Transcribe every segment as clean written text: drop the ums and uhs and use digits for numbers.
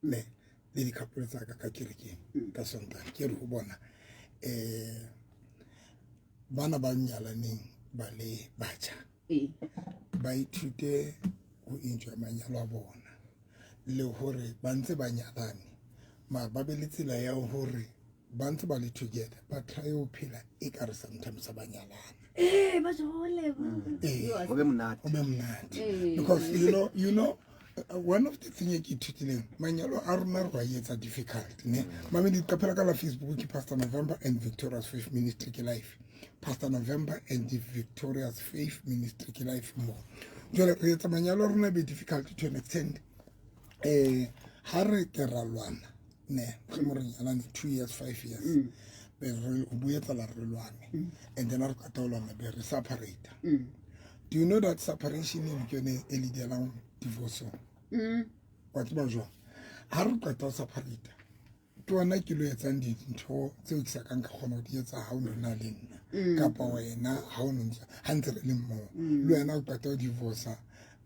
Ne le di-couple tsa ka ka kerekeng ka Sontaga, ke re ho bona, bana ba nyalaneng ba le batjha, ba ithute ho enjoy manyalo a bona, le hore ba ntse ba nyalane, mara ba be le tsela ya hore ba ntse ba le together, ba try ho phela e ka re sometimes ba nyalana. Ee, ba jole. Ee. Ho be monate. Ho be monate, because one of the thing e ke ithutileng, manyalo a rona re wa etsa difficult, ne. Mamedi, qaphela ka la Facebook, ke Pastor November and Victorious Faith Ministry, ke life, Pastor November and the Victorious Faith Ministry, ke life mo. Jwale re etsa manyalo a rona be difficult to an extent, ha re ke ra lwana, ne, mohlomong re nyalane 2 years, 5 years, be re ho boetsala re lwane, and then ha re qeta ho lwana, be re separate. Do you know that separation eno ke yone e leadelang divorce? Wa tseba jwang? Ha re qeta ho separate, ke ona ke lo etsang dintho tseo ke sa kang ka kgona ho di etsa ha o no na le nna, kapa wena ha o no ntse ha ntse re le mmoho. Le wena o qeta ho divorce,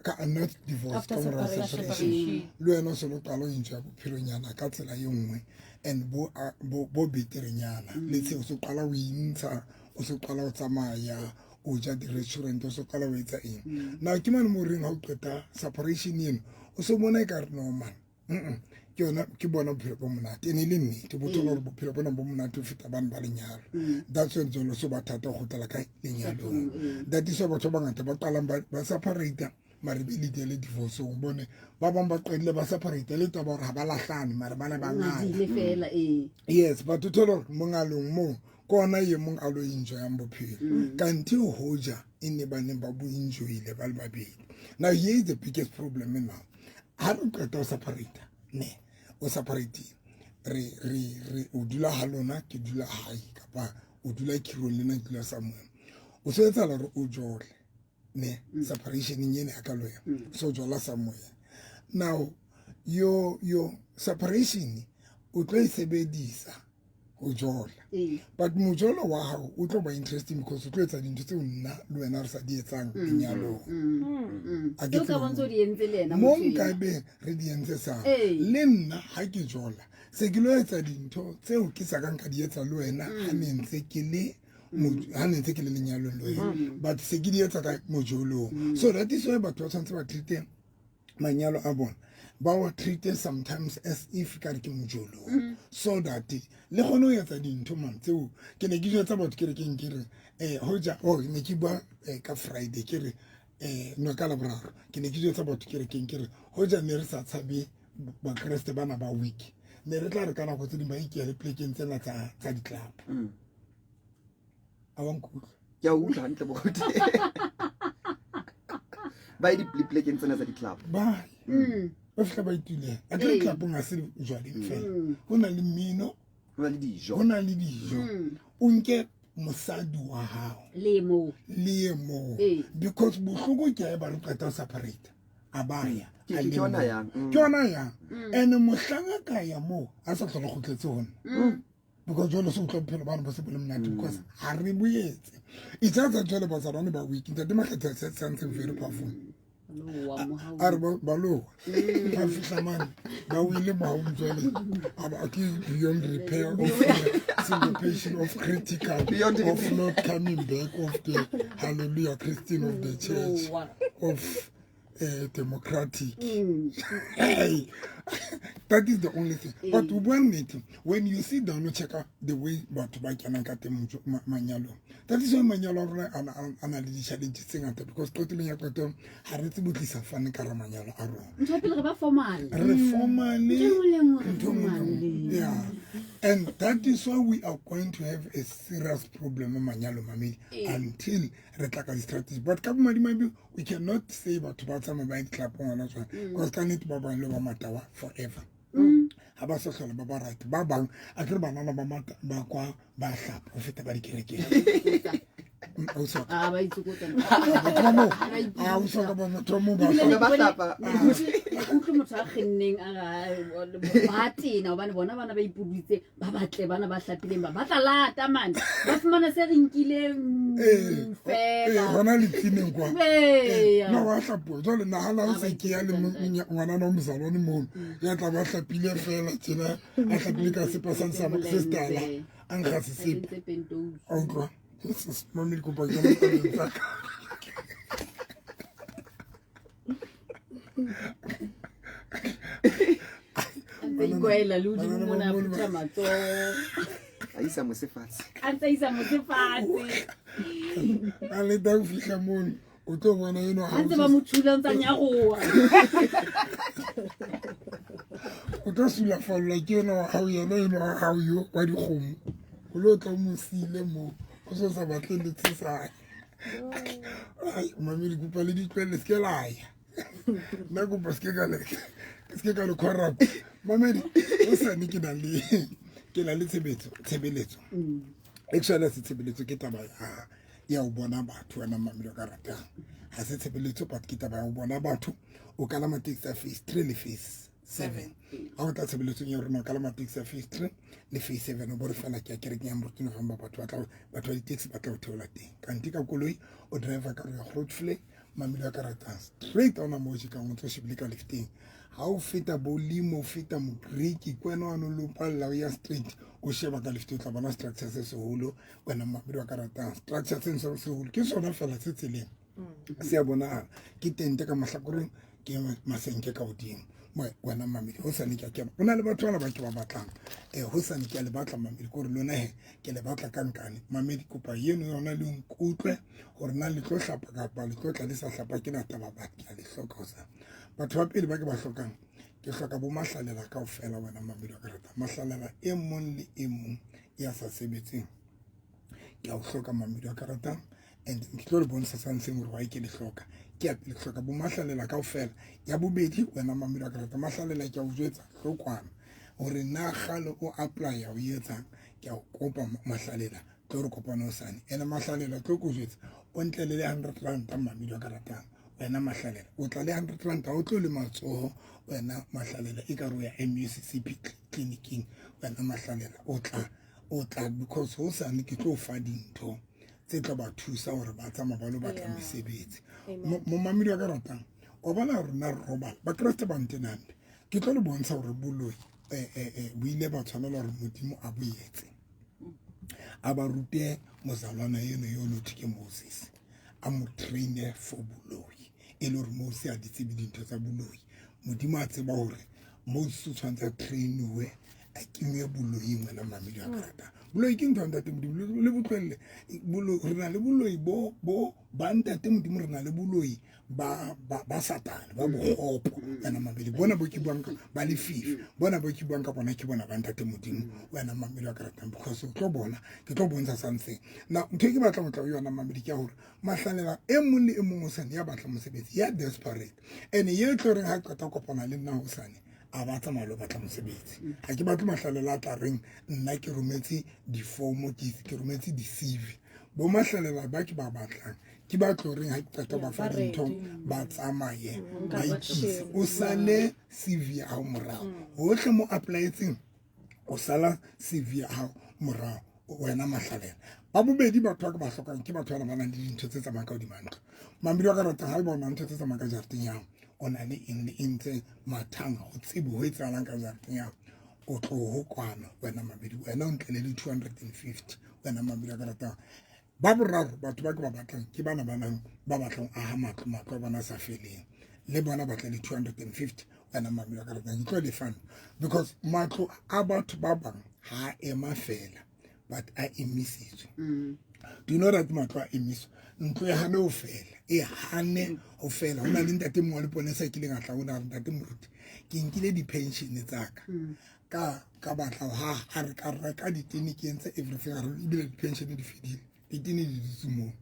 ka not divorce, After ka mora separation. separation, le wena o se lo qala ho enjoya bophelonyana ka tsela e nngwe and bo beterenyana le tseo, o se qala ho intsha, o se qala ho tsamaya, o ja di-restaurant, o se qala ho etsa eng. Now ke mane mo reng ha o qeta separation eno, o se bona e ka re normal. Ke yona, ke bona bophelo bo monate, e ne e le nnete, bo thola hore bophelo bona bo monate ho feta bane ba lenyalo. That's when jalo so ba thata ho kgutlela ka lenyalong. That is why batho ba bangata ba qalang ba separata, mare be lead le divorce. Bone ba bang ba qedile ba separate le taba hore ha ba lahlane, mare ba ne ba ngala. Ngadile fela, ee. Yes, but o thole hore mongalong moo ke ona e mong a lo enjoyang bophelo, kanthe hoja e ne ba neng ba bo enjoyile ba le babedi. Now here is the biggest problem. Now ha re qeta ho separata, ne o separatile, re o dula ha lona, ke dula hae, kapa o dula kirong le nna ke dula somewhere, o so etsahala hore o jole, ne, separation ene ya ka lo ya so jola somewhere. Now your separation o tlo e sebedisa ho jola, but mojolo wa hao o tlo ba interesting because o tlo etsa dintho tseo nna le wena re sa di etsang lenyalong. A ke Tseo ka tsebe. bontse o di entse le ena mo motho ena. nkabe re di entse sa le nna ha ke jola, se ke lo etsa dintho tseo ke sa kang ka di etsa le wena ha ne ntse ke le ha ne ntse ke le lenyalong le wena, but se ke di etsa ka mojolong. So that is why batho ba tshwanetse ba treat manyalo a bona, ba wa treat sometimes as if ka re ke mojolong, so that le kgone ho etsa dintho man tseo. Ke ne ke jwetsa batho kerekeng, ke re hoja, oh, ne ke bua ka Friday, ke re no, ka Laboraro, ke ne ke jwetsa batho kerekeng, ke re hoja ne re sa tshabe Bakreste bana ba week, ne re tla re ka nako tse ding ba ikele plekeng tsena tsa di-club. A wa nkutlwa? Ke a utlwa hantle, moruti. Ba ye dipolekeng tsena tsa di-club. Ba ba fihla ba itulela a kere. Clubong ha se jwaleng fela, ho na le mmino, ho na le dijo, ho na le dijo. O nke mosadi wa hao le moo, le ye moo, because bohloko ke ba re qeta ho separate, a ba ya a le ke yona moo. Yang. Ke yona yang, and mohlang a ka ya moo, a sa tlhola kgutletse ho nna, because jwale se utlwa bophelo bana bo se bo le monate, because ha re boetse. It's just that jwale bazalwane ba weak. Ntate Makgetha said something very powerful. Lowa mohau. A re ba lowa ba fihla mane, ba wile mohaung, jwale a ba ke beyond repair of syncopation of critical Beyond of repair. not coming back of the hallelujah Christian of the church Lowa. of democratic. Hey, that is the only thing. But o bua nnete, when you sit down, o checka the way batho ba kenang ka teng manyalong, that is why manyalo a rona a na le di-challenge tse ngata, because qetelong ya qeto ga re tsebe ho tlisa fane ka ra manyalo a rona. Ntho ya pele, re ba formal. Re formally. Ntho e nngwe le e nngwe re Ntho e nngwe le e nngwe. formal. Yeah, and that is why we are going to have a serious problem manyalo, mamedi, until re tla ka di-strategy. But ka bomadimabe, we cannot say batho ba tsamaya ba ye ditlapong gona jwale, because ka nnete ba bang le ba matawa forever, ga ba sa tlhola ba ba right. Ba bang a kere banana ba mata ba kwa ba hlapa go feta ba dikerekeng. Ausi wa ka. A ba itsokotsa. Batho ba moo, ausi wa ka, batho ba moo ba Ebile hlapa. Ba ne ke hlapa. ne ke utlwe motho a kgenneng a re ba tena hobane bona bana ba ipudutse ba batle bana ba hlapileng ba batla lata mane ba fumana se re nkile Ee, fela hona le tlineng kwa. Eya. No wa hlapuwa jwale nahana o Ah, ba se ke ya le itsokotsa ntate. ngwanana wa mozalwane mono ya tla ba hlapile fela tjena a hlapile ka sepa sa se setala a nkga A sesepa kentse pentousi. a utlwa. Jesus, mamedi kopa ke tabeng tsa ka. A ntse a ikwaela le hodimo Banana ba mona a mono ba- phutha matsoho A isa mose fatshe. a ntse a isa mose fatshe A leta ho fihla mono o tlo bona eno ha a ntse ba mo thula ntsa nyaroha. O tlo sulafallwa ke ena wa hao, yena eno wa hao yo wa dikgomo o lo tla o mo siile moo o so sa batle le tshesane. Ai, mamedi kopa le ditlwelle se ke la ya nna kopa se ke ka le se ke ka le kgwarapa. Mamedi hosane ke na le tshebeletso. Actually ha se tshebeletso, ke taba ya ho bona batho. Wena mamedi o ka ratang, ha se tshebeletso but ke taba ya ho bona batho. O kalama taxi ya phase 3 le phase 7 ha o tla tshebeletsong ya rona. O kalama taxi ya phase 3 le phase 7 o bo re fela ke ya kerekeng ya Moruti November. Batho ba di-taxi ba tla o theola teng. Kanti ka koloi o driver ka re ya Grootvlei. Mamedi wa ka ratang, straight ha ona moo o jekang, o ntso shebile ka lifteng ha o feta bolimo, o feta Mokriki kwena wane, o lopalla o ya straight, o sheba ka lift o tla bona structure se seholo. Wena mamedi wa ka ratang, structure se se seholo ke sona fela se tseleng se a bonahala, ke tente ka mahlakoreng, ke masenke ka hodimo. Wena mamedi hosane ke a kena, ho na le batho bana ba ke ba batlang. Hosane ke a le batla mamedi, ke hore lona he ke le batla ka nkane. Mamedi kopa eno yona le nkutlwe hore na le tlo hlapa kapa le tlo tla le sa hlapa, ke na taba, ba ke a le hloka hosane. Batho ba pele ba ke ba hlokang, ke hloka bo mahlalela kaofela. Wena mamedi wa ka ratang, mahlalela e mong le e mong ya sa sebetseng ke a o hloka mamedi wa ka ratang, and ke tlo le bontsha sanseng hore why ke le hloka. Ke ya pele, ke hloka bo mahlalela kaofela. Ya bobedi, wena mamedi wa ka ratang, mahlalela ke a o jwetsa hlokwana hore na kgale o apply-a o etsang. Ke a o kopa mahlalela, tlo re kopana hosane. Ene mahlalela tlo ko jwetsa o ntle le R100. Mamedi wa ka ratang, wena mahlalela o tla le R100, ha o tlo le matsoho. Wena mahlalela e ka re o ya MUCCP clinicing. Wena mahlalela o tla because hosane ke tlo fa dintho tse tla ba thusa hore ba tsamaya ba lo batla mesebetsi. Momamedi wa ka ratang, wa bona rona re robala bakreste ba ntenampe. Ke tlo le bontsha hore boloi bo ile ba tshwanela hore Modimo a bo etse, a ba rute mozalwana eno yo no thwe ke Moses, a mo traine for boloi, e le hore Moses a di tsebe dintho tsa boloi. Modimo a tseba hore Moses o tshwanetse a trainiwe, a kenngwe boloing. Wena mamedi wa ka ratang, boloi ke ntho ya ntate Modimo, le botlwelle. Re na le boloi bo ba ntate Modimo, re na le boloi ba Satane, ba bokgopo. Wena mamedi, bona bo ke buang ka ba lefifi, bona bo ke buang ka bona ke bona ba ntate Modimo. Wena mamedi wa ka ratang, because o tlo bona ke tlo bontsha something na. Ntho e ke batlang ho tla ho yona mamedi ke ya hore mahlalela e mong le e mong hosane ya batla mosebetsi, ya desperate and ye tlo reng ha qeta ho kopana le nna hosane a ba tsamaya lo batla mosebetsi. Ha ke batle mahlalela a tla reng nna ke rometse difomo, ke rometse di-CV. Bo mahlalela ba ke ba batlang ke ba tlo reng ha ke qeta ba fa ba dintho ready. ba tsamaye Nka ba ba ikise. tjheng. O sale CV ya hao morao hohle mo apply-etseng, o sala CV ya hao morao wena mahlalela. Ba bobedi batho ba ke ba hlokang ke batho bana ba nang le dintho tse tsamayang ka hodima ntlo. Mamedi wa ka ratang, ha eba o na le ntho tse tsamayang ka jareteng ya hao, o na le eng le eng tse mathang, ho tsebe ho etsahalang ka jareteng ya hao, o tlo ho kwano. Wena mamedi, wena o ntle le 250. Wena mamedi wa ka ratang, ba boraro batho ba ke ba batlang ke bana ba nang ba batlang ho aha matlo, matlo a bona a sa feleng, le bona ba tla le 250. Wena mamedi wa ka ratang, ke tlo lefang because matlo a batho ba bang ha a ema fela but a emisitswe. Do you know that matlo a emiswa, ntlo e hane ho fela, e hane ho fela? Ho na le ntate mongwe wa leponesa a kileng a tla ho na re, "Ntate moruti, ke nkile di-pension tsa ka ka batla ho ha a re ka reka ditene, ke entse everything." A re ebile di-pension di fedile, ditene di dutse moo.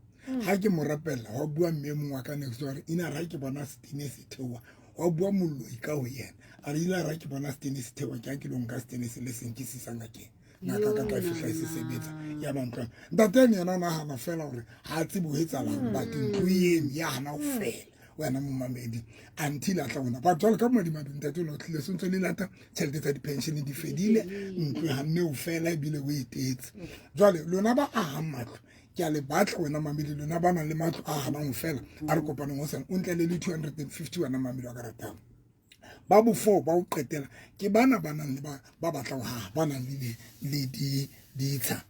Ha ke mo rapella, wa bua mme e mongwe wa ka next door, a re ina re ha ke bona setene se theoha, wa bua moloi ka ho yena. A re ile a re ha ke bona setene se theoha, ke ha ke lo nka setene se le seng ke se isa ngakeng. Ngaka ka tla fihla e se sebetsa ya ba ntlo. Ntate ene yena o nahana fela hore ha a tsebe ho etsahalang, but ntlo e eme ya hana ho fela. Wena momamedi, until a tla bona but jwale ka madimabe ntate o ne o tlile se ntse le lata tjhelete tsa di-pension di fedile, ntlo e hanne ho fela ebile o e tetse. Jwale lona ba ahang matlo, ke a le batla wena mamedi, lona ba nang le matlo a hanang ho fela, a re kopaneng hosane o ntle le le 250 wena mamedi wa ka ratang. Ba bofo ba o qetela ke bana ba nang le ba batlang ho haha, ba nang le ditsha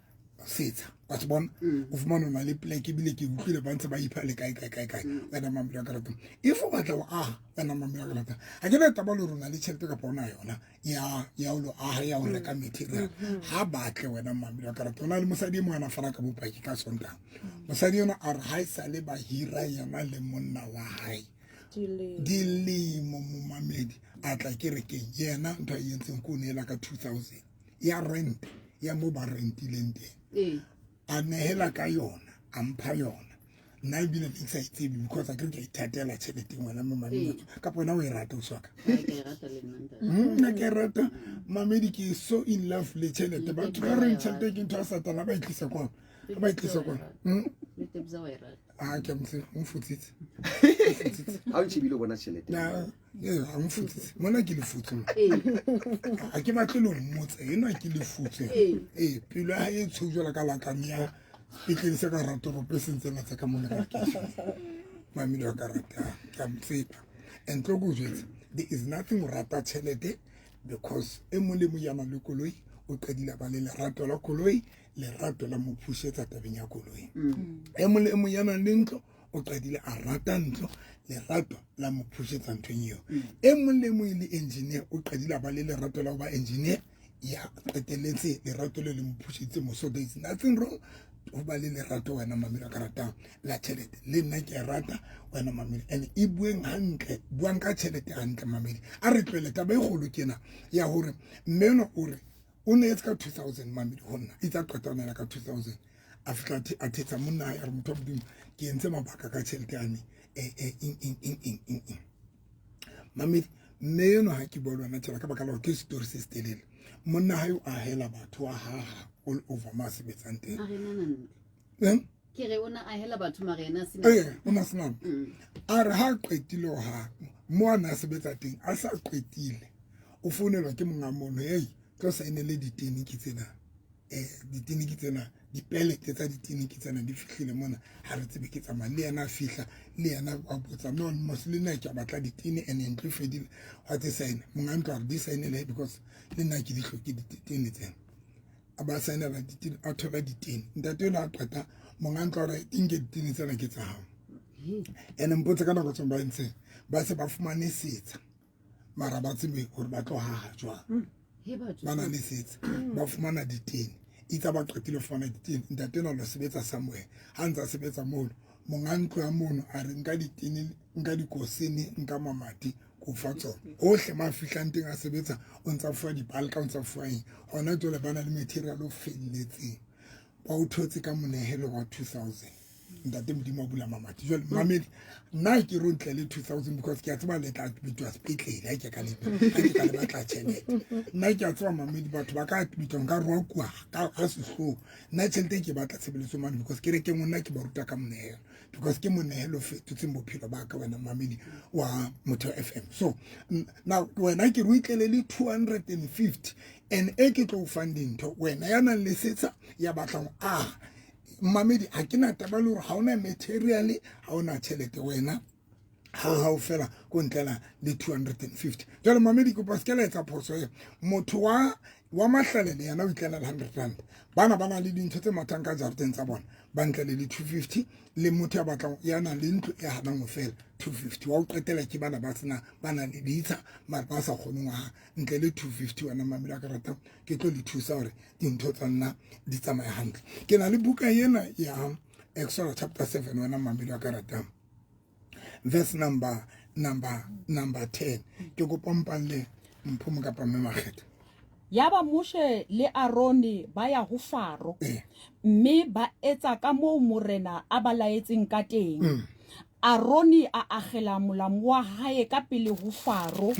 setsha wa se bona, o fumana o na le pleke ebile ke utlwile ba ntse ba ipha le kae kae kae kae. Wena mamedi wa ka ratang, if o batla ho aha, wena mamedi wa ka ratang, ha ke na taba le rona le tjhelete kapa ona yona ya ho lo aha, ya ho reka material, ha batle wena mamedi wa ka ratang. O na le mosadi e mong a na fana ka bopaki ka Sontaha. Mosadi ena a re ha e sale ba hira yena le monna wa hae dilemo, momamedi a tla kerekeng yena ntho a e entseng ke o neela ka 2000 ya rent ya mo ba rentileng teng, a nehela ka yona, a mpha yona. Nna ebile ne ke sa e tsebe because a ke re ke a ithatela tjheleteng wena momamedi, kapa wena o e rata o swaka. Nna ke e rata mamedi, ke so in love le tjhelete. Batho ba reng tjhelete ke ntho ya satana, ba e tlisa kwana, ba e tlisa kwana. A ke motse o mfotsitse. Ha o ntšhebile o bona tjhelete. A mfotsitse mona ke lefutse mo, ha ke batle le mmotsa enwa ke lefutse. Ee, pelo ya hae e tshweu jwalo ka lakane ya sepetlele se ka hara toropo e seng tsena tsa ka mona ka lekeisheneng. Mamedi wa ka ratang, ke a mo tshepa and tlo ko jwetsa, there is nothing o rata tjhelete because e mong le mong ya nang le koloi o qadile a ba le lerato la koloi, lerato la mo phušetsa tabeng ya koloi. E mong le e mong ya nang le ntlo o qadile a rata ntlo, lerato la mo phušetsa nthong eo. E mong le mong e le engineer o qadile a ba le lerato la ho ba engineer, ya qetelletse lerato le le mo phušeditse mo. So there is nothing wrong ho ba le lerato wena mamelo a ka ratang la tjhelete, le nna ke a rata wena mamedi. And e bueng hantle, buang ka tjhelete hantle mamedi. A re tlohele taba e kgolo ke ena ya hore mme enwa o re o ne etse ka 2000 mamedi ho nna, itse a qeta ho nela ka 2000 a fihla a thetsa monna hae, a re motho wa Modimo ke entse mabaka ka tjhelete yane eng eng eng eng eng eng. Mamedi, mme enwa ha ke bua le wena tjena ka baka la hore ke story se se telele, monna hae o ahela batho wa haha all over mo a sebetsang teng. Ke re o na ahela batho mara yena a sena. Ee, o na sena. A re ha qetile ho haha mo a na sebetsa teng, a sa qetile o founelwa ke monga mono, hey tlo saenele ditene ke tsena, ditene ke tsena, dipelete tsa ditene ke tsena di fihlile mona, ha re tsebe ke tsamaya le yena a fihla le yena a botsa no mos le nna ke a batla ditene and ntlo e fedile, wa tse saena. Monga ntlo a re di saenele because le nna ke di hloke ditene tsena, a ba saenela ditene, a thola ditene. Ntate ena a qeta, monga ntlo a re di nke ditene tsena ke tsa hao. And mpotse ka nako tseo ba entseng, ba se ba fumane setsha mara ba tsebe hore ba tlo haha jwang, ba na le setsha, ba fumana ditene. Itse ba qetile ho fumana ditene, ntate ena lo sebetsa somewhere, ha ntse a sebetsa mono, monga ntlo ya mono a re nka ditene, nka dikosene, nka mamati ko fa tsona hohle ma fihlang teng a sebetsa, o ntsa fuwa dibalka, o ntsa fuwa eng. Hona jwale ba na le material o felletseng, ba o thotse ka monehelo wa 2000. Ntate Modimo a bula mamati. Jwale mamedi, nna ke re o ntle le 2000 because ke a tseba le tla bitwa sepetlele ha ke ka le batla tjhelete. Nna ke a tseba mamedi, batho ba ka bitwa nka roa kua ka sehloho. Nna tjhelete ke batla tshebeletso mane because kerekeng nna ke ba ruta ka monehelo because ke monehelo fetotseng bophelo ba ka wena mamedi wa Motheo FM. So now wena ke re o itlele le 250 and e ke tlo o fang dintho wena ya nang le setsha ya batlang aha. Mamedi, ha ke na taba le hore ha ona material, ha ona tjhelete, wena ha hao fela ko ntlela le 250. Jwale mamedi, kopa se ke la etsa phoso e motho wa mahlalele yena o itlela le 100 rand. Bana ba na le dintho tse mathang ka jareteng tsa bona, ba ntlele le 250. Le motho ya batlang ya nang le ntlo e hanang ho fela 250. Wa o qetela ke bana ba sena, ba nang le ditsha mara ba sa kgoneng ho aha, ntle le 250. Wena mamedi a ka ratang, ke tlo le thusa hore dintho tsa nna di tsamaye hantle. Ke na le buka ena ya Exodus chapter 7, wena mamedi a ka ratang, verse number 10. Ke kopa mpalle mpho mo kapa mme Makgetha. Yaba Moshe le Arone ba ya ho Faro, mme ba etsa ka moo Morena a ba laetseng ka teng. Arone a akgela molamu wa hae ka pele ho Faro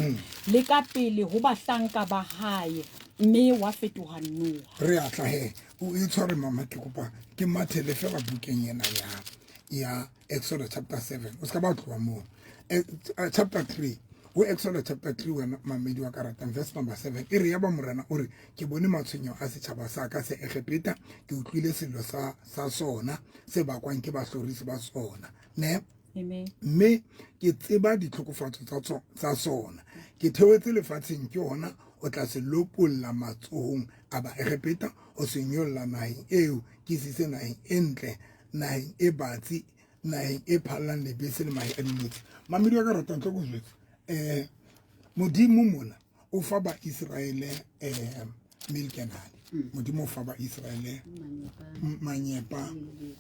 le ka pele ho bahlanka ba hae. Mme wa fetoha noha. Re a tla he, o e tshware mama, ke kopa ke mathele fela bukeng ena ya Exodus chapter 7. O ska ba tloha moo. Chapter 3. Ho Exodus chapter 3 wena mamedi wa ka ratang, verse number 7. E re ya ba morena o re ke bone matshwenyeho a setjhaba sa ka se Egepeta, ke utlwile sello sa sona se bakwang ke bahlorisi ba sona. Ne? Amen. Mme ke tseba ditlhokofatso tsa sona. Ke theohetse lefatsheng ke hona o tla se lopolla matsohong a Baegepeta, o se nyolla naheng eo, ke sise naheng e ntle, naheng e batsi, naheng e phallang lebese le mahe a dinotshi. Mamedi wa ka ratang, tlo ko jwetse. Modimo mona o fa Baiseraele milk and honey. Modimo o fa Baiseraele manyepa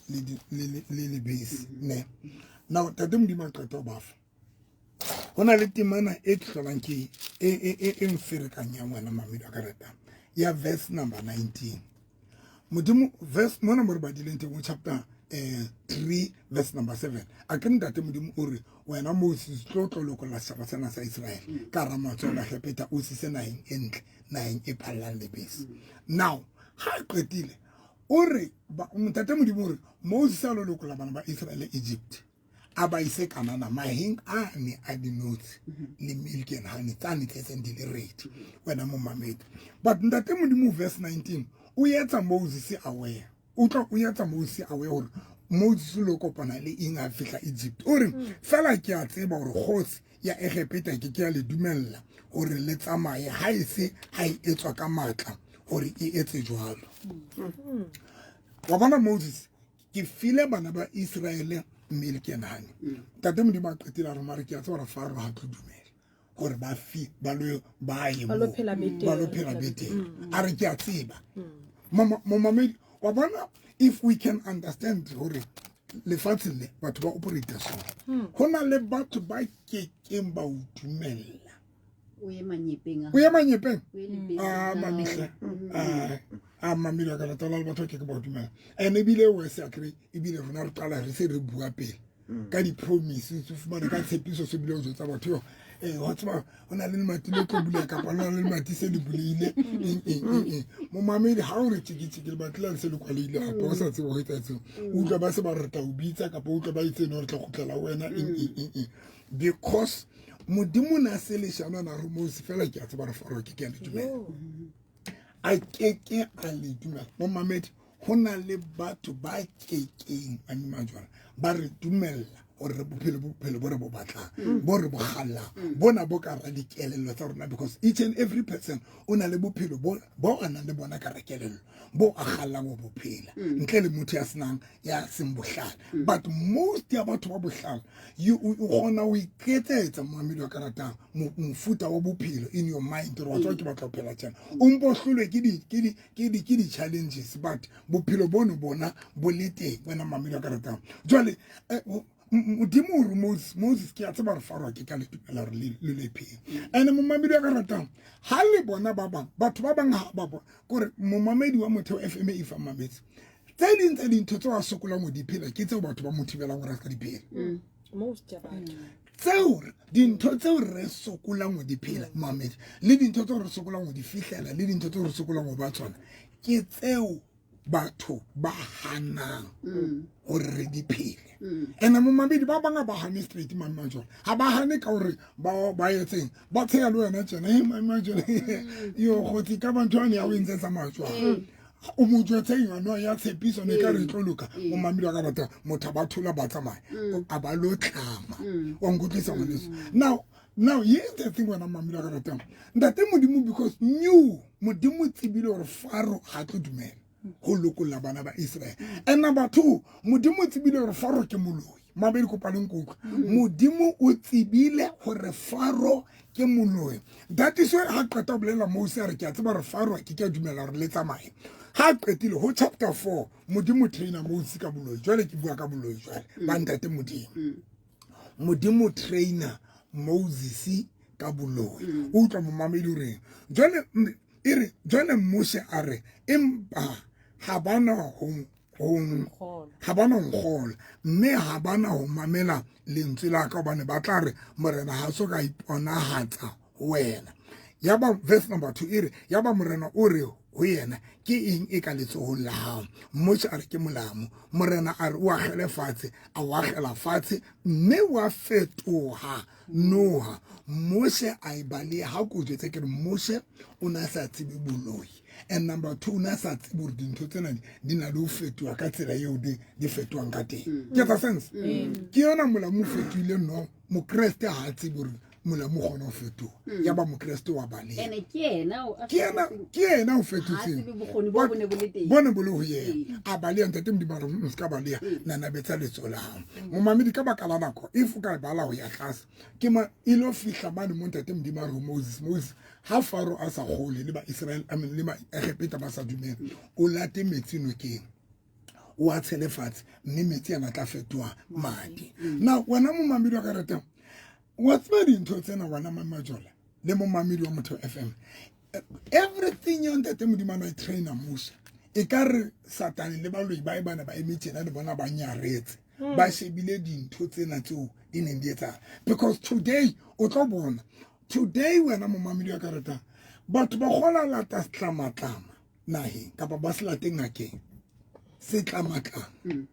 le lebese, ne. Now tate Modimo a qeta ho ba fa. Ho na le temana e ke hlolang ke e mferekanyang wena mamedi wa ka ratang, ya verse number 19. Modimo verse mona mo re badileng teng ho chapter 3 verse number 7. A ke ntate Modimo o re wena Moses tlo tlo lokolla setjhaba sena sa Israel ka hara matsoho a Baegepeta, o sise naheng e ntle, naheng e phallang lebese. Now ha a qetile o re ntate Modimo o re Moses a lo lokolla bana ba Israel Egypt, a ba ise Kanana maheng a ne a dinotshi le milk and honey tsane tletseng di le ready wena momamedi. But ntate Modimo verse 19 o etsa Moses aware, o tla o etsa Moses aware hore Moses o lo kopana le eng a fihla Egypt. O re fela ke a tseba hore kgosi ya Egepeta ke ke ya le dumella hore le tsamaye ha e se ha e etswa ka matla hore e etse jwalo. Wa bona Moses, ke file bana ba Israele milk and honey. Ntate Modimo a qetile a re mare ke a tseba hore Faro ha tlo dumela hore ba fi ba lo ba ye Ba lo moo. phela betere. Ba lo phela betere. A re ke a tseba. Momamedi, wa bona, if we can understand hore lefatshe le batho ba operate so. Ho na le batho ba kekeng ba o dumella. O ye manyepeng a O ye manyepeng? O ye lebeseng Ah, la mamihle. hao. Ah, mamedi a ka rata le batho ba keke ba o dumella. And ebile worse a kry, ebile rona re qala re se re bua pele. Ka di-promise, o fumane ka tshepiso se bile o jwetsa batho yo. Wa tseba, ho na le lemati le tlo buleha kapa ho na le lemati se le bulehile, eng, eng, eng, eng. Momamedi, ha o re tjiki, tjiki, lemati lane se le kwalehile hape, o sa tsebe ho etsa etseng. O utlwa ba se ba re re tla o bitsa kapa o utlwa ba itse no re tla kgutlela ho wena, eng, eng, eng, eng. Because Modimo na se leshano na re Moses fela ke a tseba re Faro ke ke a le dumela. A ke ke a le dumela. Momamedi, ho na le batho ba kekeng ba nima jwala, ba re dumella hore re bophelo bo re bo batlang, bo re bo kgallang, bona bo ka ra dikelello tsa rona, because each and every person o na le bophelo bo a nang le bona ka ra kelello, bo a kgallang ho bo phela, ntle le motho ya senang, ya seng bohlale. But most ya batho ba bohlale, o kgona ho iketsetsa, momamedi wa ka ratang, mofuta wa bophelo in your mind, hore wa tseba ke batla ho phela tjena. O mpo hlolwe ke di-challenges, but bophelo bono bona bo le teng, wena momamedi wa ka ratang. Jwale, Modimo o re Moses, ke a tseba hore Faro a ke ka le dumela hore le le phele. And momamedi wa ka ratang, ha le bona ba bang, batho ba bang ha ba bona, kore momamedi wa Motheo FM e fa mametse. Tse ding tsa dintho tseo a sokolang ho di phela ke tseo batho ba mo thibelang hore a ska di phela. Most ya batho. Tseo dintho tseo re sokolang ho di phela, momamedi, le dintho tseo re sokolang ho di fihlela, le dintho tseo re sokolang ho ba tsona, ke tseo batho ba hanang hore re di phele. Ene momamedi ba bang ha ba hane straight, mame Majoro. Ha ba hane ka hore ba etseng, ba tsheya le wena tjena, hey, mame Majoro, yo, kgotsi, ka ba ntho yane ya o entse tsamaya jwang? O mo jwetse eng? Ano ya tshepiso ne ka re tlo loka. Momamedi wa ka batho, motho ba thola ba tsamaya. A ba lo tlama. Wa nkutlwisa ngwaneso. Now, here's the thing wena momamedi wa ka ratang. Ntate Modimo, because knew Modimo tsebile hore Faro ha tlo dumela ho lokolla bana ba Israel. And number 2, Modimo tsebile hore Faro ke moloi. Mabedi kopa le nkutlwe. Modimo o tsebile hore Faro ke moloi. That is why ha qeta ho bolela Moses a re ke a tseba hore Faro a ke ke a dumela hore le tsamaye. Ha qetile ho chapter 4, Modimo trainer Moses ka boloi. Jwale ke bua ka boloi jwale, ba ntate Modimo. Modimo trainer Moses ka boloi. O utlwa momamedi o reng? Jwale, e re, jwale Moshe a re, empa ha bana ho, ho, ha bana ho nkgolwa, mme ha bana ho mamela lentswe la ka, hobane ba tla re, Morena ha so ka iponahatsa ho wena. Ya ba verse number 2 e re, ya ba Morena o re ho yena, ke eng e ka letsohong la hao? Moshe a re, ke molamu. Morena a re, o akgele fatshe. A o akgela fatshe, mme wa fetoha noha. Moshe a e baleha. Ha ko jwetse ke re Moshe o ne a sa tsebe boloi, and number 2 o ne a sa tsebe hore dintho tsena di na le ho fetoha ka tsela eo di fetohang ka teng. Ke etsa sense? Ke yona molamu o fetohile no. Mokreste ha a tsebe hore molamu o kgona ho fetoha. Ya ba Mokreste wa baleha. Ene ke yena o a Ke yena, fetotseng. ke yena o Ha a fetotseng. tsebe bokgoni bo bo ne bo le teng. Bo ne bo le ho yena. A baleha, ntate Modimo a re, se ka baleha, nanabetsa letsoho la hao. Momamedi, ka baka la nako, if o ka e bala ho ya tlase, ke ma e lo fihla mane mo ntate Modimo a re ho Moses, Moses, ha Faro a sa kgole le ba Israel, I mean, le ba Egepeta ba sa dumele, o late metsi nokeng, o a tshele fatshe, mme metsi ana a tla fetoha madi. Now, wena momamedi wa ka ratang, wa tseba dintho tsena, wena Mamajola le momamedi wa Motheo FM, everything ya ntate Modimo a na e trainer Moshe, e ka re Satane le baloi ba e bana ba eme tjena le bona ba nyaretse, ba shebile dintho tsena tseo di neng di etsahala. Because today o tlo bona, today wena momamedi wa ka ratang, batho ba kgona lata setlamatlama naheng kapa ba se late ngakeng. Setlamatlama,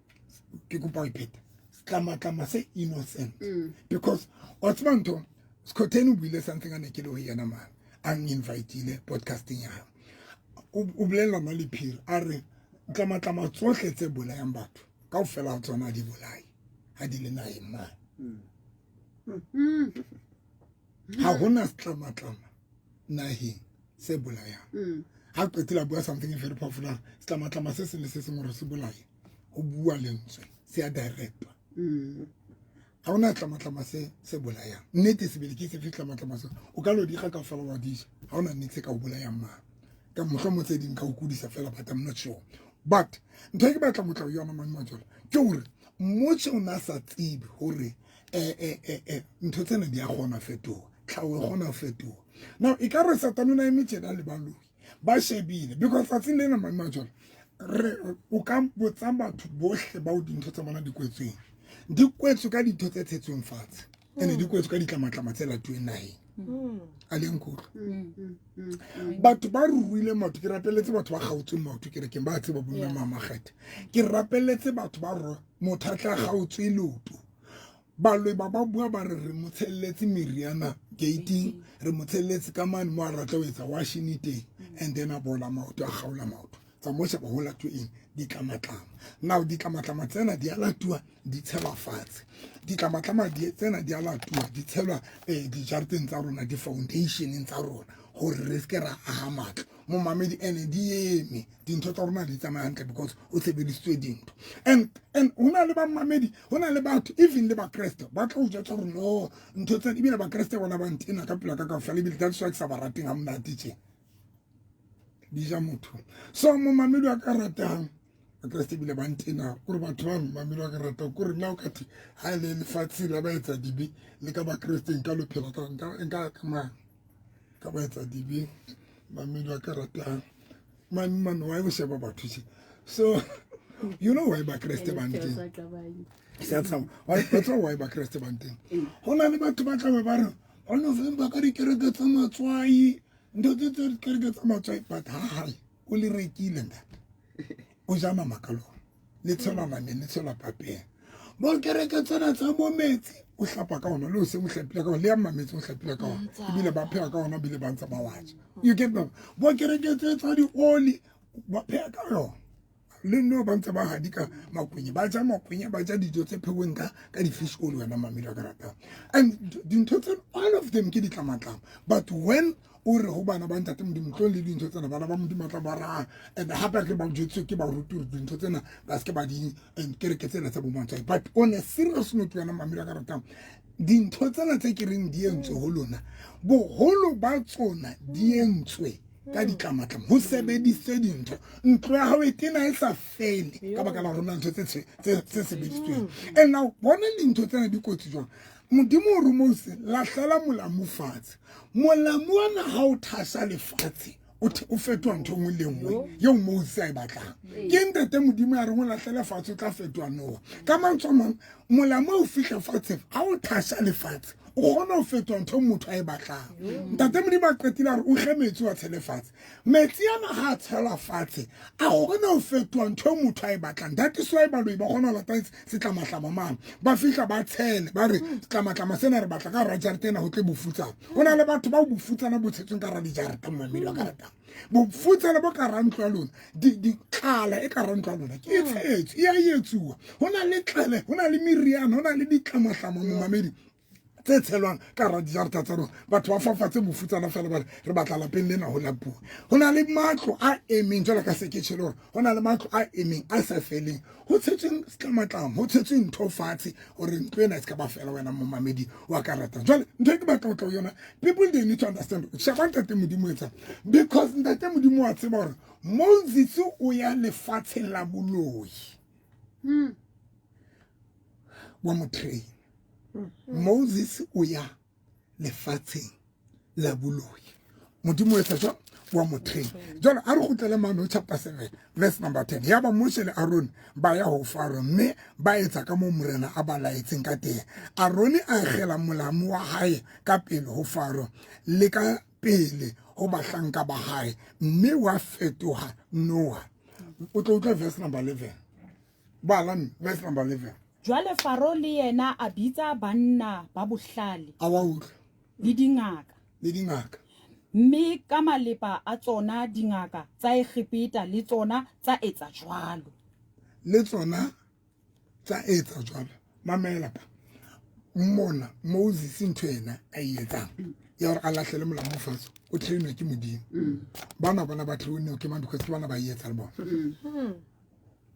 ke kopa ho ipheta, setlamatlama se innocent, because wa tseba ntho, Skhotheni o buile something a ne ke le ho yena mane, a n-invitile podcasting ya hae. O bolella nna le Phiri, a re tlamatlama tsohle tse bolayang batho kaofela ha tsona di bolaye ha di le naheng mane. Ha hona setlamatlama naheng se bolayang. Ha qetile a bua something very powerful, setlamatlama se seng le se seng hore se bolaye, ho bua lentswe, se a directwa. Ha hona tlamatlama se bolayang. Nnete sebele ke sefe tlamatlama se? O ka lo dikga kaofela wa di ja. Ha hona nnete se ka o bolayang mane. Ka mohlomong tse ding ka o kudisa fela, but I'm not sure. But ntho e ke batlang ho tla ho yona mane Majola, ke hore Moshe o na sa tsebe hore ntho tsena di a kgona ho fetoha, tlhaho e kgona ho fetoha. Now e ka re Satane o na eme tjena le baloi ba shebile, because tsatsing lena mane Majola, re o ka botsa batho bohle bao dintho tsa bona di kwetsweng, di kwetswe ka dintho tse tshetsweng fatshe, ene di kwetswe ka ditlamatlama tse latuweng naheng. A le nkutlwa? Batho ba ruile maoto, ke rapeletse batho ba kgaotsweng maoto kerekeng, ba tseba bo mme Mamakgethe. Ke rapeletse batho ba motho a tla kgaotswe leoto. Baloi ba ba bua ba re re mo tshelletse meriana gating, re mo tshelletse ka mane mo a ratla ho etsa washing teng, and then a bola maoto, a kgaola maoto. Tsa mo sheba ho latuwa eng? Ditlamatlama. Now ditlamatlama tsena di a latuwa, di tshelwa fatshe. Ditlamatlama tsena di a latuwa, di tshelwa dijareteng tsa rona, di-foundationeng tsa rona, hore re se ke ra aha matlo. Momamedi, ene di eme, dintho tsa rona di tsamaya hantle because o sebedisitswe dintho. And ho na le bamamedi, ho na le batho, even le Bakreste, ba tla o jwetsa hore no, ntho tsena, ebile Bakreste bona ba ntena ka pela ka kaofela, ebile that's why ke sa ba rateng ha monate tje. Di ja motho. So momamedi wa ka ratang, Bakreste ebile ba ntena, kore batho ba momamedi wa ka ratang, kore nna o ka thwe, ha e le lefatshe la ba etsa dibe, le ka Bakreste nka lo phela ka, nka, nka ka mang? Ka ba etsa dibe, mamedi wa ka ratang. Man, man, why o sheba batho tje? So, you know why Bakreste ba nteng? Why, that's why Bakreste ba nteng. Ho na le batho ba tla be ba re, ba November ka dikereke tsa matswai, ntho tse tse dikereke tsa matswai, but ha hae, o le rekile ntate. O ja nama ka lona. Le tshelwa nameng, le tshelwa papeng. Bo kereke tsena tsa bo metsi, o hlapa ka ona, le o se o hlapile ka ona, le ya mametsi o hlapile ka ona. Ebile ba pheha ka ona, ebile ba ntse ba wa ja. You get me? Bo kereke tse tsa dioli, ba pheha ka yona. Le nno ba ntse ba hadika makwenye, ba ja makwenye, ba ja dijo tse pheuweng ka di-fish oil, wena mamedi wa ka ratang. And dintho tse, all of them ke ditlamatlama. But when o re ho bana ba ntate Modimo, tlo le dintho tsena, bana ba Modimo ba tla ba raha. And hape ke ba jwetswe ke baruti hore dintho tsena ba se ke ba di, and kereke tsena tsa bo matswai. But on a serious note, wena mamedi wa ka ratang, dintho tsena tse ke reng di entswe ho lona, boholo ba tsona di entswe ka ditlamatlama, ho sebedisitswe dintho. Ntlo ya hao e tena e sa fele ka baka la rona ntho tse sebedisitsweng. And now bona dintho tsena di kotsi jwang. Modimo o re Mose, lahlela molamu fatshe. Molamu ona ha o thasa lefatshe, o fetoha ntho e nngwe le nngwe eo Mose a e batlang. Ke ntate Modimo ya reng o lahlele fatshe, o tla fetoha noha. Ka mantswe a mang, molamu o fihla fatshe, ha o thasa lefatshe, O kgona ho fetoha ntho motho a e batlang. Ntate Modimo a qetile a re o kge metsi wa tshele fatshe. Metsi ana ha a tshelwa fatshe a kgona ho fetoha ntho motho a e batlang. That is why baloi ba kgona ho lata setlamatlama mane. Ba fihla ba tshele ba re setlamatlama sena re batla ka hara jarete ena ho tle bofutsana. Ho na le batho bao bofutsana bo tshetsweng ka hara dijarete momamedi wa ka ratang. Bofutsana bo ka hara ntlo ya lona, tlala e ka hara ntlo ya lona ke e tshetswe, e a etsuwa. Ho na le tlale, ho na le meriana, ho na le ditlamatlama momamedi tse tshelwang ka hara dijarata tsa rona. Batho ba fafatse bofutsana fela ba re re batla lapeng lena ho lapuwa. Ho na le matlo a emeng jwalo ka se ke tjhele hore ho na le matlo a emeng a sa feleng. Ho tshetsweng setlamatlama, ho tshetsweng ntho fatshe hore ntlo ena e se ka ba fela wena momamedi wa ka ratang. Jwale ntho e ke batla ho tla ho yona, people they need to understand. Sheba Ntate Modimo etsang, because Ntate Modimo wa tseba hore Moses o ya lefatsheng la boloi. Wa mo train. Moses o ya lefatsheng la boloi. Modimo o etsa jwang? Wa mo train. Jwale a re kgutlele mane ho chapter 7 verse number 10. Yaba Moshe le Aaron ba ya ho Faro mme ba etsa ka moo Morena a ba laetseng ka teng. Aaron a akgela molamu wa hae ka pele ho Faro le ka pele ho bahlanka ba hae mme wa fetoha noha. O tlo utlwa verse number 11. Bala verse number 11. Jwale Faro le yena a bitsa banna ba bohlale. A wa utlwa. Le dingaka. Le dingaka. Mme ka malepa a tsona dingaka tsa Egepeta le tsona tsa etsa jwalo. Le tsona tsa etsa jwalo. Mamela pa. Mona Moses ntho ena a e etsang ya hore a lahlele molamu fatshe o trainwa ke Modimo. Bana bona ba trainwa ke mang because ke bana ba e etsa le bona.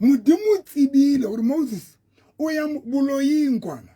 Modimo o tsebile hore Moses o ya boloing kwana.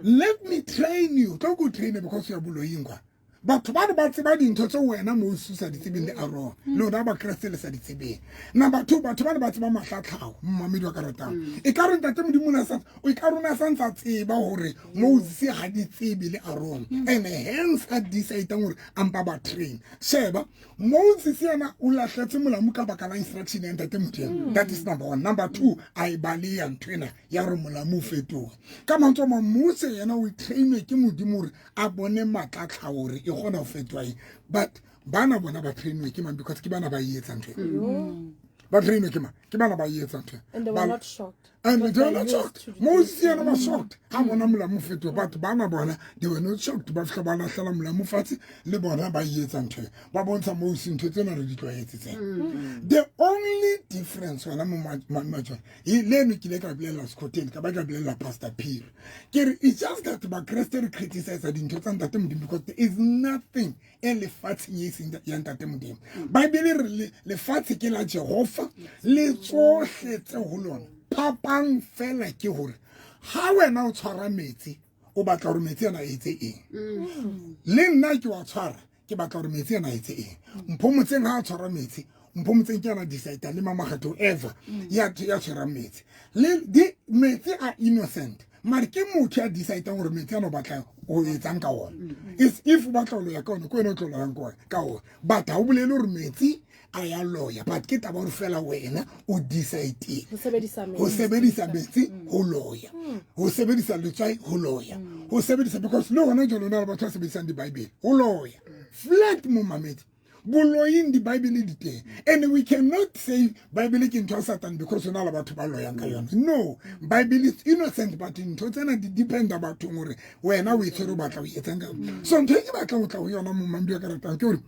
Let me train you. Tlo go train because ya boloing kwana. Batho ba ba tseba dintho tse wena Moses o sa di tsebeng le Aaron. Le lona ba Kreste le sa di tsebeng. Number 2, batho ba ba tseba mahlatlhao, mmamedi wa ka ratang. E ka re Ntate Modimo na sa o ka rona sa ntsa tseba hore Moses ha di tsebe le Aaron. And hence a decide hore ampa ba train. Sheba Moses yena o lahletse molamu ka baka la instruction ya Ntate Modimo. That is number 1. Number 2, a e baleya ntho ena ya hore molamu o fetoha. Ka mantswe a mang, Mose yena o trainwe ke Modimo hore a bone matla hore e kgona ho fetoha eng. But bana bona ba trainwe ke mang because ke bana ba e etsang ntho ena. Ba trainwe ke mang? Ke bana ba e etsang ntho ena. And they were not shocked. And they were not shocked. Moses yena ba shocked. Ha bona molamu fetoha. But bana bona they were not shocked. Ba fihla ba lahlela molamu fatshe le bona ba e etsang ntho ena. Ba bontsha Moses ntho tsena re di tlwaetse tsena. The only difference wena mo majona le eno ke ile ka bolella Scotland ka ba ka bolella Pastor Phiri. Ke re it's just that ba Kreste re criticize dintho tsa Ntate Modimo because there is nothing e lefatsheng e seng ya Ntate Modimo. Bible re lefatshe ke la Jehova le tsohle tse ho lona. Phapang fela ke hore ha wena o tshwara metsi o batla hore metsi ana a etse eng. Le nna ke wa tshwara ke batla hore metsi ana a etse eng. Mpho motseng ha a tshwara metsi, Mpho motseng ke ana decide le Mama Kgetho ever ya tshwarang metsi. Le di metsi a innocent. Mare ke motho ya decide hore metsi ana o batla ho etsang ka ona. If o batla ho loya ka ona, ke wena o tlo loyang ka ona. But ha o bolele hore metsi a ya loya, but ke taba hore fela wena o decide ho sebedisa metsi, ho sebedisa metsi ho loya, ho sebedisa letswai ho loya, ho sebedisa because le hona jwale hona le batho ba sebedisang di-Bible ho loya. Flat mo mamedi. Boloing di-Bible di teng. And we cannot say Bible ke ntho ya Satan because hona le batho ba loyang ka yona. No, Bible is innocent, but ntho tsena di dependa bathong hore wena o e tshwere o batla ho etsang ka yona. So ntho e ke batlang ho tla ho yona mo mamedi wa ka ratang ke hore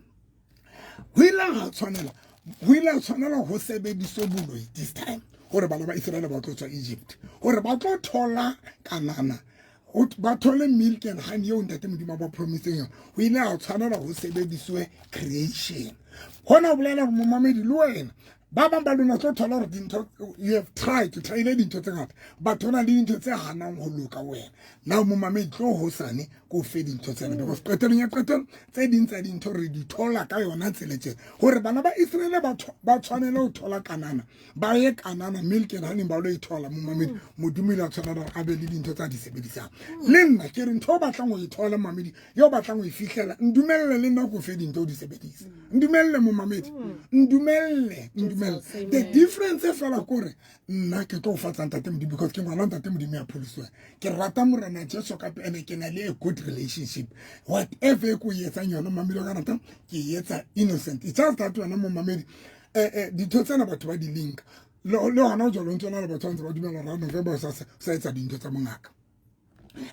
ho ile ha tshwanela, ho ile ha tshwanela ho sebediswe boloi this time hore bana ba Israel ba tlo tswa Egypt, hore ba tlo thola Kanana, ba thole milk and honey eo Ntate Modimo a ba promiseng yona. Ho ile ha tshwanela ho sebediswe creation. Hona ho bolela hore momamedi le wena ba bang ba lona tlo thola hore dintho you have tried to try dintho tse ngata, but hona le dintho tse hanang ho loka wena. Now momamedi tlo hosane ko fe dintho tsena because qetellong ya qetelo tse ding tsa dintho re di thola ka yona tsela tjena hore bana ba Israel ba tshwanele ho thola Kanana, ba ye Kanana milk and honey ba lo e thola. Momamedi Modimo ile a tshwanela hore a be le dintho tsa di sebedisang. Le nna ke re ntho o batlang ho e thola momamedi, yo batlang ho e fihlela, ndumelle le nna ko fe dintho o di sebedise. Ndumelle momamedi, ndumelle. ntumella. The difference fela kore nna ke tlo o fatsa Ntate Modimo because ke ngwana Ntate Modimo ya pholosweng. Ke rata Morena Jesu ka ene ke na le a good relationship. Whatever e ko e etsang yona mamedi wa ka ratang, ke e etsa innocent. It's just that wena momamedi dintho tsena batho ba di link. Le hona jwalo ntse na le batho ba ntse ba dumela hore November o sa etsa dintho tsa bongaka.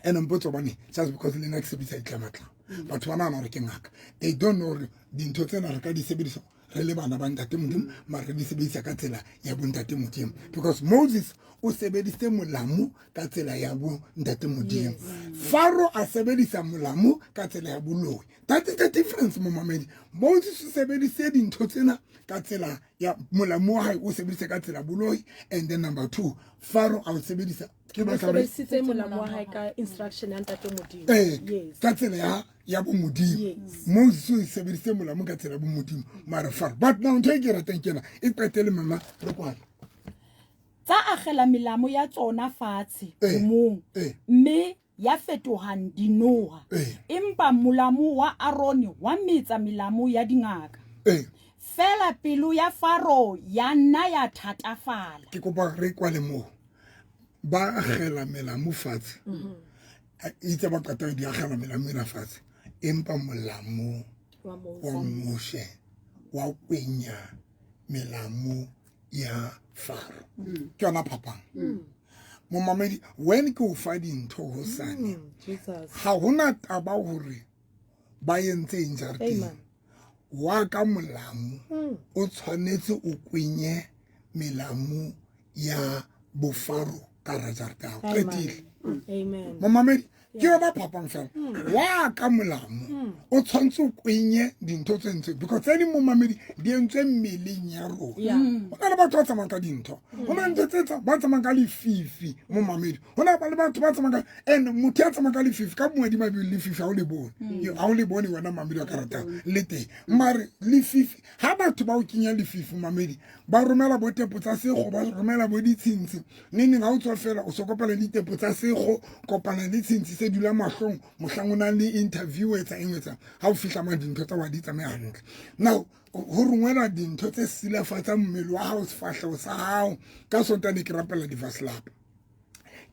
And mpotse hobane just because le nna ke sebedisa ditlamatlama. Batho ba nahana hore ke ngaka. They don't know hore dintho tsena re ka di sebedisa re le bana ba Ntate Modimo, mara re di sebedisa ka tsela ya bo Ntate Modimo. Because Moses o sebedisitse molamu ka tsela ya bo Ntate Modimo. Faro a sebedisa molamu ka tsela ya boloi. That is the difference, momamedi. Moses o sebedisitse dintho tsena ka tsela ya molamu wa hae, o sebedise ka tsela boloi. And then number 2, Faro a o sebedisa ke O batla hore sebedisitse molamu wa hae ka instruction ya Ntate Modimo. Yes. Ka tsela ya bo Modimo. Yes. Moses o sebedisitse molamu ka tsela ya bo Modimo, mara Faro. But now ntho e ke ratang ke ena, e qetele mama re kwana. Tsa akgela melamu ya tsona fatshe mong, mme ya fetoha dinoha. Empa molamu wa Arone wa metsa melamu ya dingaka. Fela pelo ya Faro ya nna ya thatafala. Ke kopa re kwale moo. Ba akgela melamu fatshe. Itse ba qeta di akgela melamu ena fatshe. Empa molamu wa Moshe wa kwenya melamu ya Faro. Ke yona phapang. Momamedi, when ke o fa dintho hosane, ha hona taba hore ba entse eng jareteng. Wa ka molamu o tshwanetse o kwenye melamu ya bofaro ka hara jarete ya hao. Qetile. Amen. Momamedi, ke yona phapang fela. Wa ka molamu o tshwanetse o kwenye dintho tse entsweng, because tse ding momamedi di entswe mmeleng ya rona. Ho na le batho ba tsamayang ka dintho. Ho na le ntho tse ba tsamayang ka lefifi momamedi. Ho na le batho ba tsamayang ka, and motho ya tsamayang ka lefifi ka mongwe di mabedi lefifi ha o le bone. Ha o le bone wena mamedi wa karata le teng. Mare lefifi ha batho ba o kenya lefifi mamedi, ba romela bo tepo tsa sego, ba romela bo ditshintshi. Neng neng ha o tswa fela o so kopana le ditepo tsa sego, kopana le tshintshi se dula mahlong, mohlang o nang le interview etsa eng etsa. Ha o fihla ma dintho tsa wa di tsamaya hantle. Now ho rongwela dintho tse silafatsang mmele wa hao, sefahleho sa hao. Ka Sontaha ne ke rapela divaslapa.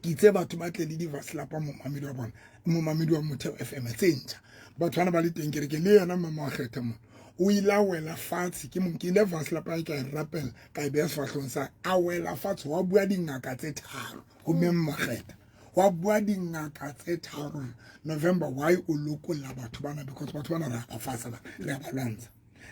Ke itse batho ba tle le divaslapa momamedi wa bona, momamedi wa Motheo FM tse ntjha. Batho bana ba le teng kerekeng, le yena mama wa kgetha mona. O ile a wela fatshe, ke mo nkile vaslapa e ka e rapela, ka e beha sefahlehong sa, a wela fatshe, wa bua dingaka tse tharo ho mme Mmakgetha. Wa bua dingaka tse tharo November, why o lokolla batho bana? Because batho bana re a ba fasa ba, re a ba lwantsha.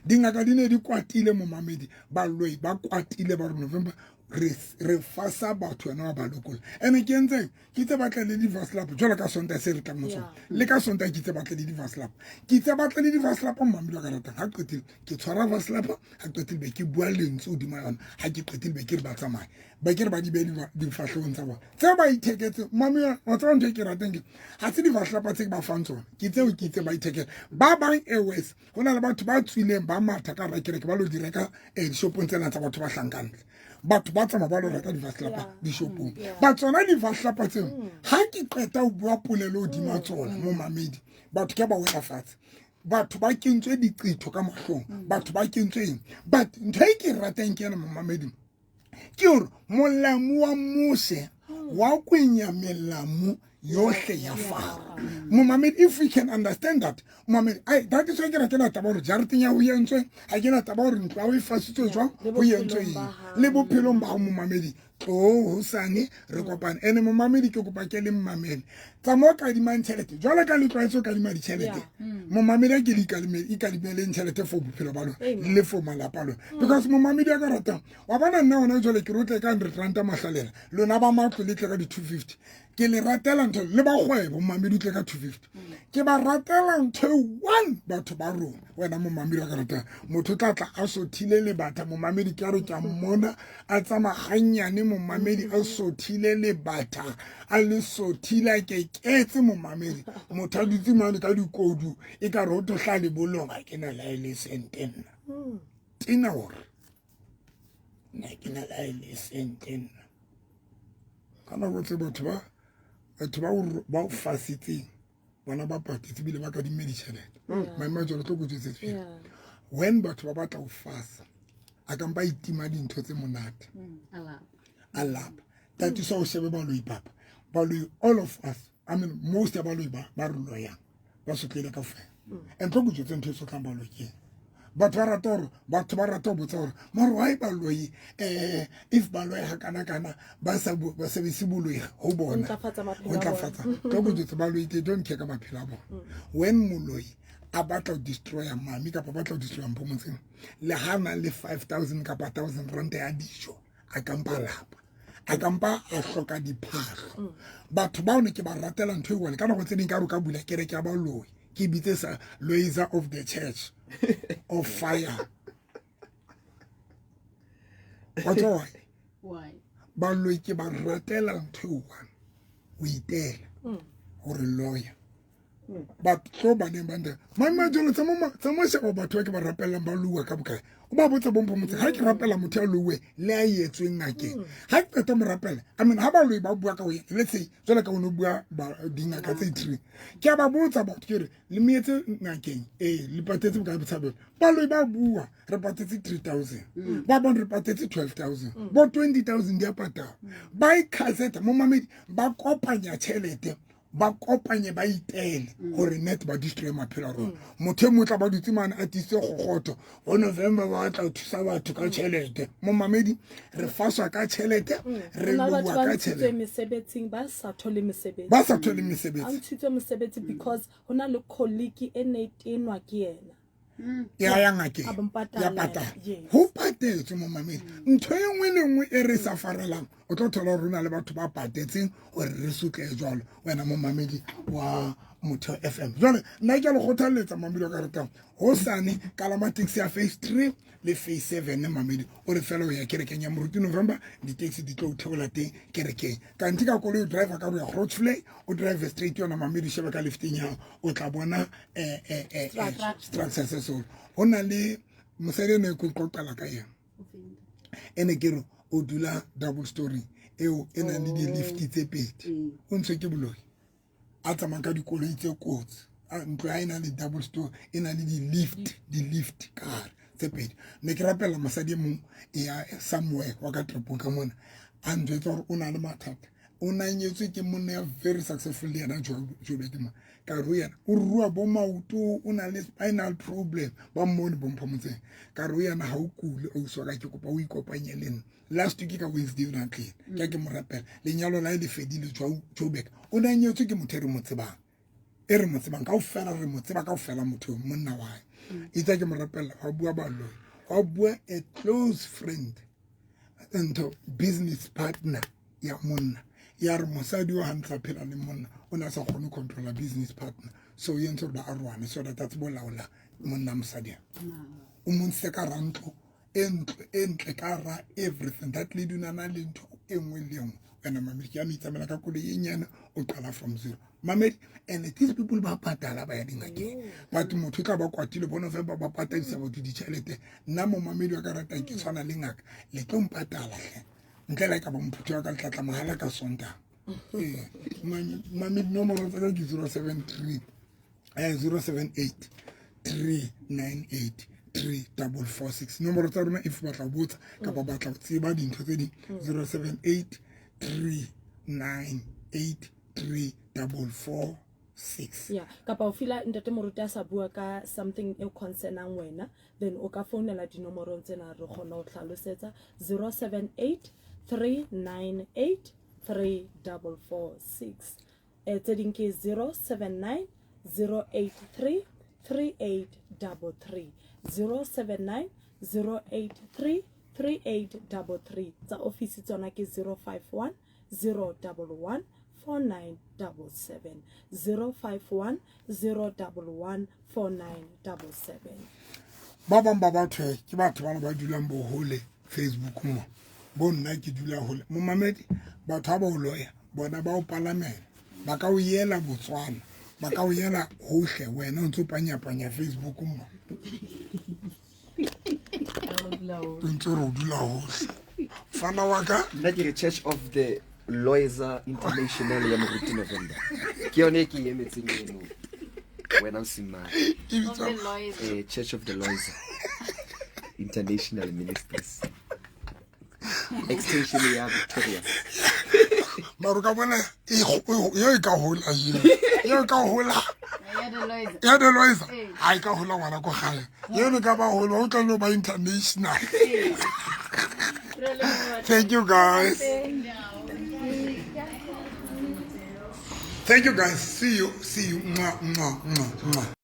Dingaka di ne di kwatile momamedi, baloi ba kwatile ba re November re fasa batho wena wa ba lokolla. Ene ke entseng? Ke itse ba tle le di-vaslap jwalo ka Sontaha se re tlang ho sona. Le ka Sontaha ke itse ba tle le di-vaslap. Ke itse ba tle le di-vaslap momamedi wa ka ratang. Ha qetile ke tshwara vaslap, ha qetile be ke bua lentswe hodima yona, ha ke qetile be ke re ba tsamaye. Ba ke re ba di behe difahlehong tsa bona. Tseo ba itheketse, momamedi wa tseba ntho e ke ratang ke, ha se di-vaslap tse ke ba fang tsona. Ke tseo ke itse ba ithekele. Ba bang airways, ho na le batho ba tswileng ba matha ka hara kereke ba lo di reka, dishopong tsena tsa batho ba hlahang ka ntle. Batho ba tsamaya ba lo reka divaslapa dishopong. Ba tsona divaslapa tseo, ha ke qeta ho bua polelo hodima tsona, momamedi, batho ke ba wela fatshe. Batho ba kentswe diqitho ka mahlong, batho ba kentswe eng. But ntho e ke e ratang ke ena, momamedi, ke hore molamu wa Moshe wa kwenya melamu yohle ya Faro. Momamedi, if we can understand that, momamedi, ai, that is why ke re ke na taba hore jareteng ya ho entswe, ha ke na taba hore ntlo ya ho e fasitswe jwang, ho entswe eng. Le bophelong ba hao, momamedi, tlo hosane re kopane. Ene momamedi, ke kopa ke le mmamele. Tsamaya o kadimang tjhelete, jwalo ka le tlwaetse ho kadima ditjhelete. Momamedi a ke le ikadimeleng tjhelete for bophelo ba lona, le for malapa a lona. Because momamedi a ka ratang, wa bona nna hona jwale ke re o tle ka hundred ranta mahlalela, lona ba matlo le tle ka di-250. Ke le ratela ntho, le ba kgwebo, momamedi o tle ka 250. Ke ba ratela ntho e one batho ba rona. Wena momamedi wa ka ratang, motho o tla tla a sothile lebata, momamedi ke a re ke a mmona a tsamaya gannyane, momamedi a sothile lebata, a le sothile a keketse momamedi. Motho a dutse mane ka dikodu, e ka re o tlo hlaha lebollong, ha ke na le ha e le sente nna. Tena hore nna ke na le ha e le sente nna. Ka nako tse batho ba, batho ba o, ba o fasitseng, bona ba patetse ebile ba kadimme ditjhelete. Maemo a jwalo, tlo ko jwetse fela. When batho ba batla ho fasa, A ka mpa itima dintho tse monate. A lapa. That is why o shebe baloi papa. Baloi, all of us, I mean most ya baloi ba ba re loyang ba sotlele ka fela. And tlo ko jwetse ntho e sotlang baloi ke eng. Batho ba rata hore, batho ba rata ho botsa hore mare why baloi, if baloi ha kana kana ba sa ba sebedise boloi ho bona. Ho ntlafatsa maphelo Ho a bona. ntlafatsa. Tlo ko jwetse baloi they don't care ka maphelo a bona. When moloi a batla ho destroya mami kapa batla ho destroya mpho motseng, le ha na le 5000 kapa 1000 rand ya dijo, a ka mpa lapa. A ka mpa a hloka diphahlo. Batho bao ne ke ba ratela ntho e one. Ka nako tse ding ka re o ka bula kereke ya baloi. Ke bitse sa Loiza of the Church of Fire. Wa tseba why? Why? Baloi ke ba ratela ntho e one. O itela hore lawyer. Batho ba neng ba ntse, Mama jalo tsa mo, tsa mo sheba batho ba ke ba rapellang ba lua ka bokae. O ba botsa bompho motse, ha ke rapela motho ya lowe le a etsweng ngakeng. Ha ke qeta mo rapela, I mean ha baloi ba bua ka ho yena, let's say jwale ka o no bua ba dingaka tse 3. Ke a ba botsa batho ke re le moetse ngakeng, le patetse bokae botshabelo. Baloi ba bua re patetse 3000. Ba bang re patetse 12000. Bo 20000 di a patala. Ba ikhasetsa mo mamedi ba kopanya tjhelete. Ba kopanye ba itele hore net ba destroy maphelo a rona. Motho e mong tla ba dutse mane a tiisitse kgokgotho, ho November ba tla thusa batho ka tjhelete. Momamedi re faswa ka tjhelete, re Ho na le lowa batho ba ka ntshitsweng tjhelete. mesebetsing, ba sa thole mesebetsi. Ba sa thole mesebetsi. Ba ntshitswe mosebetsi because ho na le colleague e ne e tenwa ke yena. Ya ya ngakeng. A bo mpatala. Ya patala. Yes. Ho patetswe momamedi. Ntho e nngwe le nngwe e re sa farelang, o tlo thola hore ho na le batho ba patetseng hore re sotlehe jwalo. Wena momamedi wa Motheo FM. Jwale nna ke a le kgothalletsa mamedi wa ka ratang. Hosane kalama taxi ya phase 3 le phase 7 mamedi. O re fela o ya kerekeng ya Moruti November, di-taxi di tlo o theola teng kerekeng. Kanti ka koloi o driver ka ho ya Grootvlei, o drive straight yona mamedi, shebe ka lifteng ya hao, o tla bona, structure se seholo. Ho na le mosadi ene ke qoqela ka yena. Ene ke re o dula double story eo e nang le di-lift tse pedi. O ntshwe ke boloi. A tsamayang ka dikoloi tse kotsi. Ntlo ya hae e na le double story, e na le di-lift ka hare tse pedi. Ne ke rapella mosadi e mong ya somewhere wa ka toropong ka mona, a njwetsa hore o na le mathata. O na nyetswe ke monna ya very successful le yena Joburg mo. Ka re ho yena, o rua bo maoto, o na le spinal problem. Ba mmone bo mpho motseng. Ka re ho yena, ha o kule, ausi wa ka, ke kopa o ikopanye le nna. Last week ka Wednesday o na tlile. Ke a ke mo rapela. Lenyalo la hae le fedile Joburg. O na nyetswe ke motho e re mo tsebang. E re mo tsebang kaofela, re mo tseba kaofela motho monna wa hae. Itse ke mo rapela, hwa bua baloi. Hwa bua a close friend. Ntho business partner ya monna. Ya re mosadi o ha ntse a phela le monna, o ne a sa kgone ho controla business partner. So e entse hore ba arohane so that a tsebe ho laola monna mosadi. O mo ntshitse ka hara ntlo e ntle, e ntle ka hara everything. That lady o na na le ntho e nngwe le e nngwe. Wena mamedi, ke ya mo itsamaela ka koloi e nyane, o qala from zero. Mamedi, and these people ba patala ba ya dingakeng. But motho o tla ba kwatile, bo November ba patadisa batho ditjhelete. Nna mo mamedi wa ka ratang ke tshwana le ngaka, le tlo mpatala hle. Ntle le ha e ka ba mophutho wa ka le tla tla mahala ka Sontaha. Mamedi, nomoro tsa ka ke zero seven three, zero seven eight, three nine eight, three double four six. Nomoro tsa rona if batla ho botsa kapa batla ho tseba dintho tse ding, zero seven eight, three nine eight, three double four six. Yeah, kapa o fila ntate Moruti a sa bua ka something e concernang wena, then o ka founela dinomorong tsena re kgona ho hlalosetsa zero seven eight, three nine eight, three double four six. Tse ding ke zero seven nine, zero eight three, three eight double three. Zero seven nine, zero eight three, three eight double three. Tsa office tsona ke zero five one, zero double one, four nine double seven. Zero five one, zero double one, four nine double seven. Ba bang ba batho ke batho bana ba dulang bo hole Facebook mo. Bo nna ke dula hole. Momamedi, batho ha ba o loya, bona ba o palamela. Ba ka o yela Botswana, ba ka o yela hohle, wena o ntso panya-panya Facebook mo. O ntso re o dula hohle. Fana wa ka? Nna ke re Church of the Loiza International ya Moruti November. Ke yone e ke e emetseng eno. Wena o simane. E bitswa Of the Loiza. Church of the Loiza. International Ministries. Extension ya Victoria. Mara ka bona eo e ka hola eo. Eo e ka hola. Ya the Loiza. Ha e ka hola ngwana ko gae. Eo ne ka ba hola o tla lo ba international. Thank you guys. Thank you guys. See you. See you. Mwah, mwah, mwah, mwah.